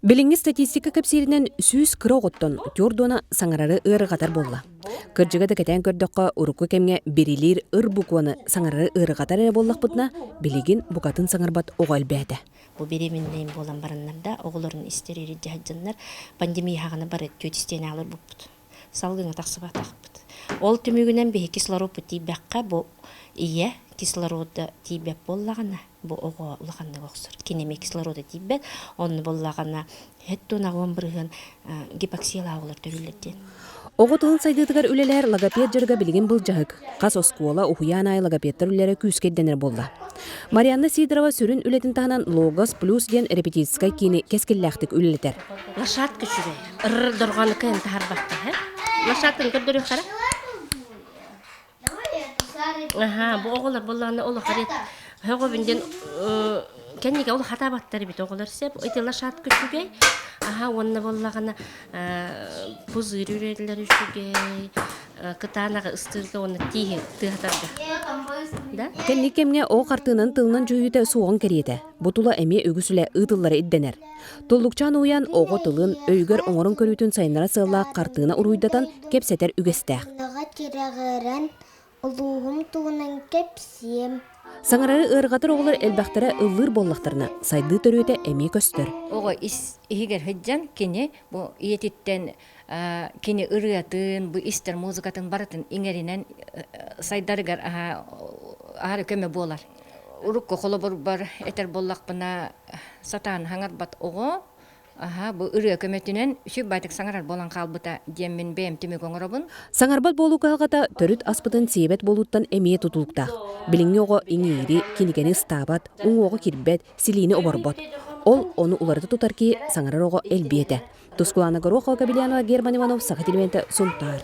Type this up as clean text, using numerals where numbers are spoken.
Билиҥҥи статистика кэпсииринэн 100 кыра оҕоттон түөрт уона саҥарары ыарырҕатар буолла. Кырдьыга да кэтээн көрдөххө, урукку кэмҥэ бирилиир ыр букваны саҥарары ыарырҕатар эрэ буоллахпытына, билигин букатын саҥарбат оҕо элбээтэ. Бу беременнэйим буолан бараннар да, оҕолорун истэр илдьэ сылдьаннар, пандемия хаҕана бары түөт истиэнэ олорбуппут. Салгыҥа тахсыбатахпыт. Ол түмүгүнэн биһи кислородпут тиийбэххэ, бу ийэ кислорода тиийбэт буоллаҕына, бу оҕо улаханнык охсор. Кини эмиэ кислорода тиийбэт, онно буоллаҕына 78% гипоксиялаах оҕолор төрүүллэр диэн. Оҕо тылын сайдыытыгар үлэлэһэр логопед дьарыга билигин былдьаһык. Хас оскуола, уһуйаан аайы логопедтар үлэлэрэ күүскэ ирдэнэр буолла. Марианна Сидорова сүрүн үлэтин таһынан Логос плюс диэн репетиторскай киини кэскиллээхтик үлэлэтэр. Лошадка үчүгэй. Ыр дорҕоонука эн таһарбакка, һэ? Лошадканы көрдөрүөххэ Аһаа, бу оҕолор буоллаҕына олох эрэ һөҕөбүн диэн кэннигэ ол хатаабаттар эбит оҕолор сөп. Ити лошадка үчүгэй. Аһаа уонна буоллаҕына пузырь үрэллэр үчүгэй. Кытаанаҕы ыстыырга уонна тииһи тыаһатарга. Да? Кэнники кэмҥэ оҕо хартыынан тылынан дьүһүйүүтэ суоҕун кэриэтэ. Бу тула эмиэ үгүс үлэ ыытыллара ирдэнэр. Туллукчаан уһуйаан оҕо тылын, өйүгэр оҥорон көрүүтүн сайыннарар сыаллаах хартыына уруһуйдатан кэпсэтэр үгэстээх. Тыаҕа тирэҕирэн улууһум туһунан кэпсиэм. Саҥарары ыарырҕатар оҕолор элбэхтэрэ ыллыыр буоллахтарына, сайдыы төрүөтэ эмиэ көстөр. Оҕо ис иһигэр сылдьан кини бу ийэтиттэн кини ырыатын, бу истэр музыкатын барытын иҥэринэн сайдарыгар аһары көмө буолар. Урукку холобурбар этэр буоллахпына, сатаан хаҥарбат оҕо аһа бу ырыа көмөтүнэн үчүгэй саҥарар буолан хаалбыта диэммин бэйэм түмүк оҥоробун. Саҥарбат буолуу кыһалҕата төрүт аспытын сиэбэт буолууттан эмиэ тутулуктаах. Билиҥҥи оҕо иҥиири, кинигэни ыстаабат, уҥуоҕу кирбэт, силиини оборбот. Ол ону уларыта тутар киһи саҥарар оҕо элбиэ этэ. Тускулаана Горохова, Кабельянова, Герман Иванов, Саха телевидениета, Сунтаар.